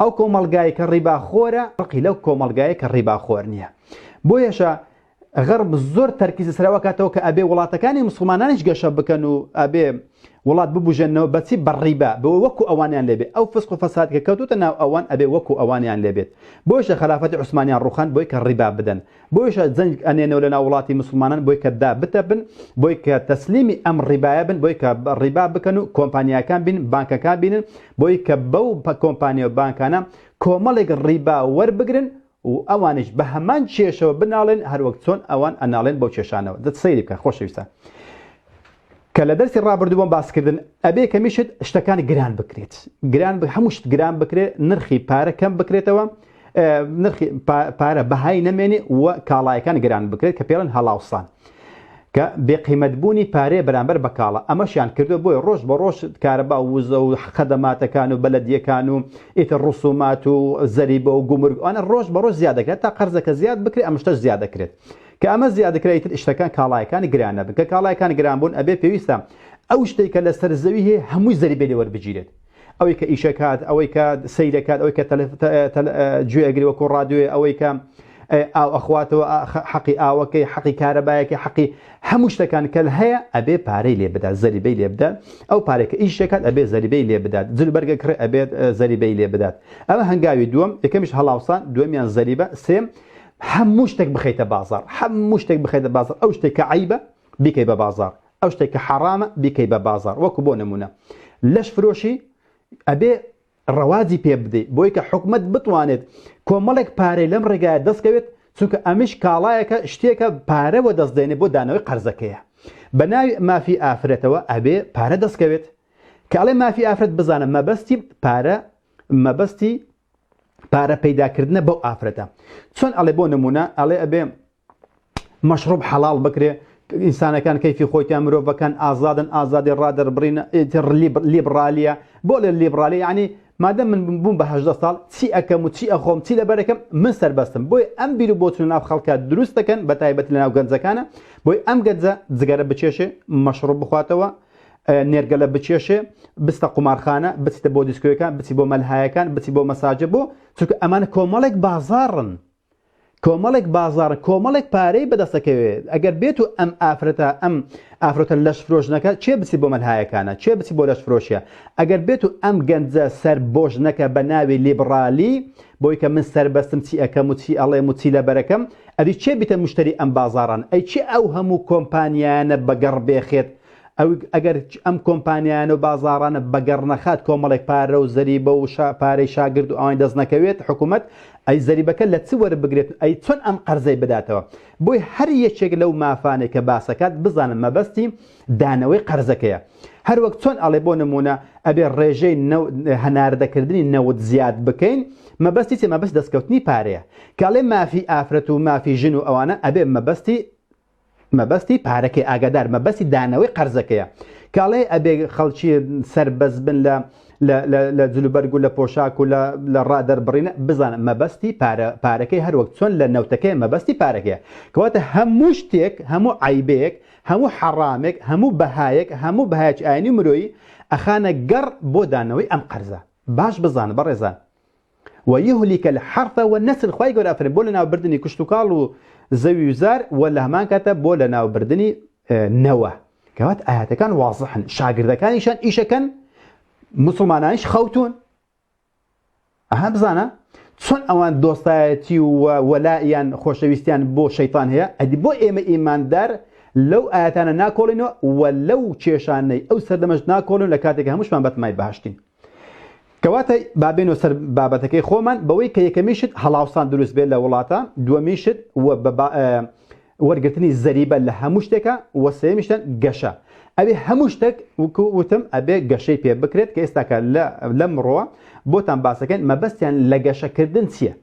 ئەو کۆمەڵگایەی کە ڕیباخۆرە ڕقی لەو کۆمەڵگایە کە ڕیباخۆر نییە. بۆیەشە غەرب زۆر تەرکیز لەسەر ئەوە کاتەوە کە ئەبێ وڵاتەکانی موسڵمانانیش گەشە بکەن و ئەبێ وڵات ببوژێنەوە بەچی بە ڕیبا بەوەی وەکو ئەوانیان لێبێ ئەو فسق و فەساد کە کەوتوتە ناو ئەوان ئەبێ وەکو ئەوانیان لێبێت بۆیشە خەلافەتی عوسمانیان ڕوخاند بۆی کە ڕیبا بدەن بۆیشە جەنگ ئەنێنەوە لەناو وڵاتی موسڵمانان بۆی کە دا بتەپن بۆی کە تەسلیمی ئەم ڕیبایە بن بۆی کە ڕیبا بکەن و کۆمپانیاکان بین بانکەکان بینن بۆی کە بەو کۆمپانیا و بانکانە کۆمەڵێک ڕیبا وەربگرن و ئەوانیش بە هەمان کێشەوە بناڵێن هەروەک چۆن ئەوان ئەناڵێن بەو کێشانەوە. دە سەیری بکە خۆشەویستان کە لە دەرسی ڕابردوو بۆم باسکردن ئەبێ کەمیشت شتەکان گران بکرێت گران هەموو شت گران بکرێت نرخی پارە کەم بکرێتەوە نرخی پارە بەهای نەمێنێ و کاڵایەکان گران بکرێت کە پێڵن هەڵاوسان. کە بێ قیمەت بوونی پارەیە بەرامبەر بە کاڵا، ئەمەشیان کردووە بۆیە ڕۆژ بە ڕۆژ کارەبا و وزە و خەدەماتەکان و بەلەدیەکان و ئیتر ڕسومات و زەریبە و گومرگ ئەوانە ڕۆژ بە ڕۆژ زیاد دەکرێت تا قەرزەکە زیاد بکرێت ئەم شتەش زیاد دەکرێت کە ئەمە زیاد دەکرێت ئیتر شتەکان کاڵایەکان گران نەبن کە کاڵایەکان گران بوون ئەبێ پێویستە ئەو شتێک کە لەسەر زەوی هەیە هەمووی زەریبەی لێ وەربگیرێت ئەوەی کە ئیشەکات ئەوەی کە سەیرەکات ئەوەی کە گوێ ئەگری وەکو ڕادیۆیە ئەوەی کە ئاو ئەخواتەوە حەقی ئاوەکەی حەقی کارەبایەکەی حەقی هەموو شتەکان کە هەیە ئەبێ پارەی لێ بدات زەریبەی لێ بدات ئەو پارەی کە ئیش دەکات ئەبێ زەریبەی لێ بدات جل بەرگە کڕێ ئەبێت زەریبەی لێ بدات ئەمە هەنگاوی دووەم یەکەمیش هەڵاوسان دووەمیان زەریبە سێم هەموو شتێک بخەیتە بازاڕ هەموو شتێک بخەیتە بازاڕ ئەو شتێک کە عەیبە بیکەی بە بازاڕ ئەو شتێک کە حەڕامە بیکەی بە بازاڕ وەکو بۆ نمونە لەش فرۆشی ئەبێ ڕەواجی پێ بدەیت بۆی کە حکومەت بتوانێت کۆمەڵێک پارەی لەم ڕێگایە دەستکەوێت چونکە ئەمیش کاڵایەکە شتێکە پارە وە دەست دێنێ بۆ دانەوەی قەرزەکەیە بە ناوی مافی ئافرەتەوە ئەبێ پارە دەستکەوێت کە ئەڵێ مافی ئافرەت بزانە مەبەستی پارە مەبەستی پارە پەیداکردنە بەو ئافرەتە چۆن ئەڵێ بۆ نمونە ئەڵێ ئەبێ مەشڕوب حەڵاڵ بکرێ ئینسانەکان کەیفی خۆیتیان مرۆڤەکان ئازادن ئازادی ڕادەربڕین لیبڕالیە بۆ لێ لیبڕالی یعنی مادەم من بووم بە 18 ساڵ چی ئەکەم و چی ئەخۆم چی لەبەرەکەم من سەربەستم بۆی ئەم بیر و بۆچون ناو خەڵکە دروست دەکەن بە تایبەتی لە ناو گەنجەکانە بۆی ئەم گەنجە جگەرە بچێشێ مەشڕوب بخواتەوە نێرگەلە بچێشێ بستە قومارخانە بچیتە بۆ دیسکۆیەکان بچی بۆ مەلهایەکان بچی بۆ مەساجە بۆ چونکە ئەمانە کۆمەڵێک بازاڕن کۆمەڵێک بازاڕ کۆمەڵێک پارەی بەدەستەکەوێت ئەگەر بێت و ئەم ئافرەتە ئەم ئافرەتە لەش فرۆشنەکە چێ بچی بۆ مەلهایەکانە چێ بچی بۆ لەش فرۆشیە ئەگەر بێت و ئەم گەنجە سەر بۆش نەکە بە ناوی لیبڕالی بۆی کە من سەربەستم چی ئەکەم و چی ئەڵێم و چی لەبەرەکەم ئەدی چێ بیتە مشتری ئەم بازاڕان ئەی چێ ئەو هەموو کۆمپانیایانە بەگەڕ بێخێت ئەو ئەگەر ئەم کۆمپانیایانە و بازاڕانە بەگەڕ نەخات کۆمەڵێک پارە و زەریبە و پارەی شاگرد و ئەوانی دەست نەکەوێت حکوومەت ئەی زەریبەکە لە چ وەربگرێت ئەی چۆن ئەم قەرزەی بداتەوە بۆی هەر یەکێک لەو مافانەی کە باسەکات بزانە مەبەستی دانەوەی قەرزەکەیە هەروەک چۆن ئەڵێ بۆ نمونە ئەبێ ڕێژەی هەناردەکردنی نەوت زیاد بکەین مەبەستی چی مەبەست دەستکەوتنی پارەیە کە ئەڵێ مافی ئافرەت و مافی ژن و ئەوانە ئەبێ مەبەستی مەبەستی پارەکەی ئاگادار مەبەستی دانەوەی قەرزەکەیە کە ئەڵێ ئەبێ خەڵکی سەربەست بن لە لە جلوبەرگ و لە پۆشاک و لە ڕا دەربڕینە بزانە مەبەستی پارە پارەکەی هەروەک چۆن لە نەوتەکەی مەبەستی پارەکەیە کەواتە هەموو شتێک هەموو عیبەیەک هەموو حەڕامێک هەموو بەهایەک هەموو بەهایەکی ئاینی و مرۆیی ئەخانە گەڕ بۆ دانەوەی ئەم قەرزە باش بزانە بەڕێزان ویهلک الحرث والنسل خوای گەورە ئەفەرموێ بۆ لەناوبردنی کشتوکاڵ و زەوی و زار و لە هەمان کاتە بۆ لەناوبردنی نەوە کەوات ئاەتەکان وازحن شاگردەکانیشان ئیشەکەن مسلمانانیش خەوتون ئەها بزانە چۆن ئەوان دۆستایەتی و وەلایان خۆشەویستیان بۆ شەیتان هەیە ئەدی بۆ ئێمە ئیماندار لەو ئاەتانە ناکۆڵینەوە و لەو کێشانەی ئەو سەردەمەش ناکۆڵن لە کاتێک هەمووشمان بەتمای بەهشتین کەواتە با بێینەوە سەر بابەتەکەی خۆمان بەوەی کە یەکەمین شت هەڵاوسان دروست بێت لە وڵاتە دووەمین شت و وەرگرتنی زەریبە لە هەموو شتێکە و سێیەمیشتان گەشە ئەبێ هەموو شتێک وکو وتم ئەبێ گەشەی پێ بکرێت کە ئێستاکە لەمڕۆوە بۆتان باسەکەن مەبەستیان لە گەشەکردن چییە؟